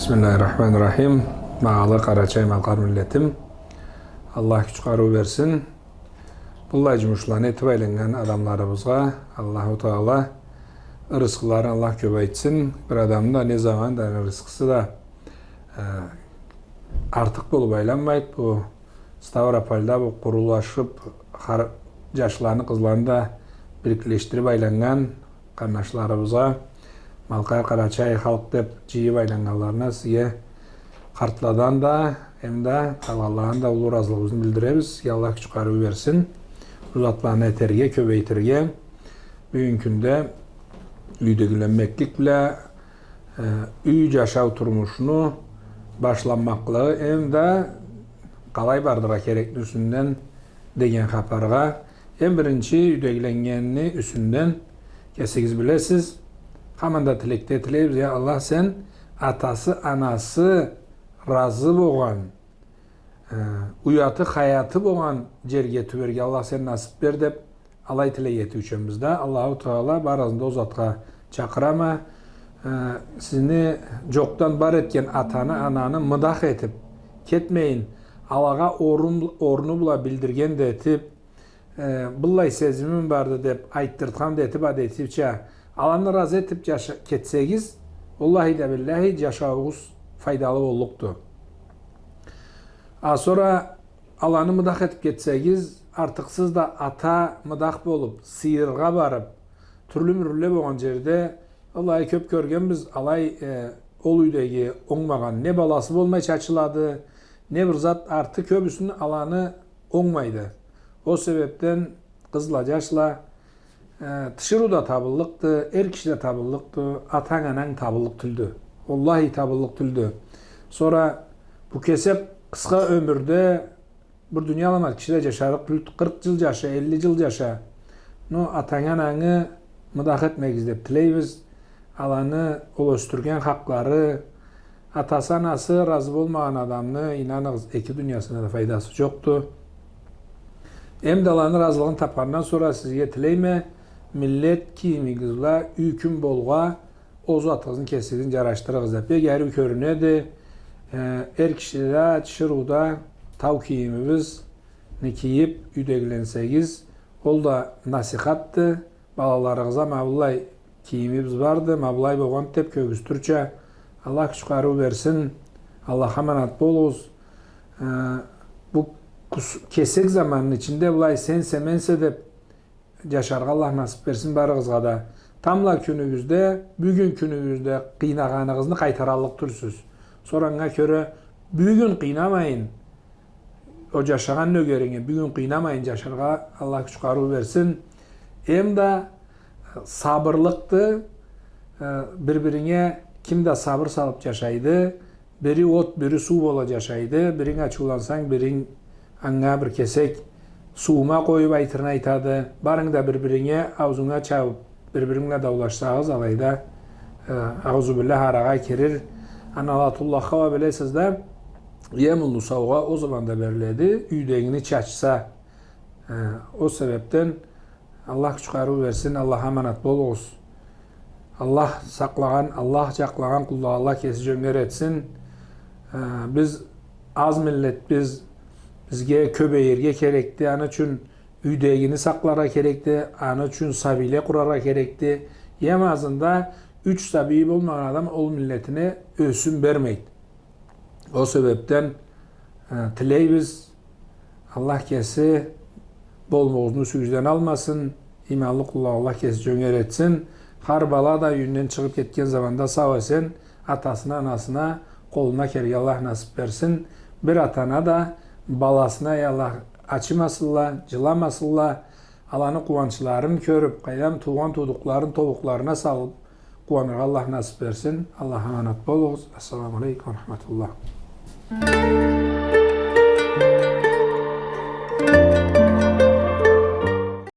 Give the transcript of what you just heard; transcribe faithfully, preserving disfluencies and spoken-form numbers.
Бисмиллахир-рахманир-рахим. Багъалы Къарачай-Малкъар миллетим. Аллах кюч-къарыу берсин. Быллай джумушланы этиб айланнган адамларыбызгъа Аллаху Тагъала рызкъыларын Аллах кёбейтсин. Бир адамны да не заман да рызкъысы да, э, артыкъ болуб айланмайды. Бу Ставропольда бу къурулашыб, хар-, джашланы, къызланы да бириклешдириб айланнган къарнашларыбызгъа, Малкъар-Къарачай халкъ деб джыйыб айланнганларына, сизге, къартладан да, эм да къалгъанладан да уллу разылыгъыбызны билдиребиз. Аллах кюч-къарыу берсин. Бу затланы этерге, кёбейтирге. Бюгюн кюнде юйдегиленмеклик бла, э, юй джашау турмушну башланмакълыгъы эм да къалай бардыргъа керекни юсюнден деген хапаргъа, эм биринчи юйдегиленнгенни юсюнден кесигиз билесиз. Хаман да тилекде тилейбиз, я Аллах, сен атасы, анасы разы болгъан, э, уяты, хаяты болгъан джерге тюберге Аллах сен насыб бер деб, алай тилек этиучюбюз да. Аллаху Тагъала барыгъызны да ол затха чакъырама. Э, сизни джокъдан бар этген атаны, ананы мыдах этиб кетмейин, алагъа орун, орну бла билдирген да этиб, э, быллай сезимим барды деб айтдыртхан да этиб, адетибча, аланы разы этиб джаша-, кетсегиз, уаллахи да биллахи, джашауугъуз файдалы боллукъду. А сора аланы мыдах этиб кетсегиз, артыкъсыз да ата мыдах болуб, сыйыргъа барыб, тюрлю-мюрлю болгъан джерде, алай кёб кёргенбиз, алай, э, ол юйдеги онгмагъан, не баласы болмай чачылады, не бир зат, арты кёбюсюн аланы онгмайды. Ол себебден, къызла, джашла, э, тиширыу да табыллыкъды, эр киши да табыллыкъды, атанг, ананг табыллыкъ тюлдю. Уаллахи, табыллыкъ тюлдю. Сора бу кесек къысха ёмюрде бир дуния аламат киши да джашарыкъ тюлдю, къыркъ джыл джаша, элли джыл джаша. Но атангы, анангы мыдах этмегиз деб тилейбиз. Аланы ол ёсдюрген хакълары, атасы, анасы разы болмагъан адамны, ийнаныгъыз, эки дуниясына да файдасы джокъду. Эм да аланы разылыгъын табхандан сора сизге тилейме, миллет кийимигиз бла юй-кюн болгъа, ол затыгъызны кесигизни джарашдырыгъыз деб. Бек ариу кёрюнеди. Э, эр киши да, тиширыу да тау кийимибизни кийиб, юйдегиленсегиз, ол да насихатды. Балаларыгъызгъа ма быллай кийимибиз барды, ма былай болгъанды деб кёргюзтюрча. Аллах кюч-къарыу берсин. Аллахха аманат болугъуз. Э, бу кус-, кесек заманны ичинде былай сенсе, менсе деб джашаргъа Аллах насыб берсин барыгъызгъа да. Тамбла кюнюгюзде, бюгюн кюнюгюзде къыйнагъаныгъызны къайтараллыкъ тюлсюз. Сора анга кёре бюгюн къыйнамайын, ол джашагъан нёгеринги бюгюн къыйнамайын джашаргъа Аллах кюч-къарыу берсин. Эм да сабырлыкъды, э, бир-биринге ким да сабыр салыб джашайды. Бири от, бири суу бола джашайды. Биринг ачыулансанг, биринг анга бир кесек суума къоюб айтырын айтады. Барынг да бир-биринге аузунга чабыб, бир-биринг бла даулашсагъыз, алайда, э, аузубиллях, арагъа кирир. Ана лаънатуллахха уа, билесиз да, эм уллу саугъа ол заманда бериледи, юйдегини чачса. Э, ол себебден Аллах кюч-къарыу берсин, Аллахха аманат болугъуз. Аллах сакълагъан, Аллах джакълагъан къуллагъа Аллах кеси джёнгер этсин. Э, биз аз миллетбиз, бизге кёбейирге керекди, аны ючюн юйдегини сакъларгъа керекди, аны ючюн сабийле къураргъа керекди. Эм азында юч сабийи болмагъан адам ол миллетине ёсюм бермейди. Ол себебден, э, тилейбиз, Аллах кеси болумугъузну юсюгюзден алмасын, иманлы къуллагъа Аллах кеси джёнгер этсин. Хар бала да юйюнден чыгъыб кетген заманда сау-эсен атасына, анасына, къолуна келирге Аллах насыб берсин. Бир ата-ана да баласына, эй Аллах, ачымасынла, джыламасынла, аланы къууанчларын кёрюб, къайдам, туугъан-туудукъларын тобукъларына салыб, къууаныргъа Аллах насыб берсин. Аллахха аманат болугъуз. Ассаламу алейкум ва рахматуллах.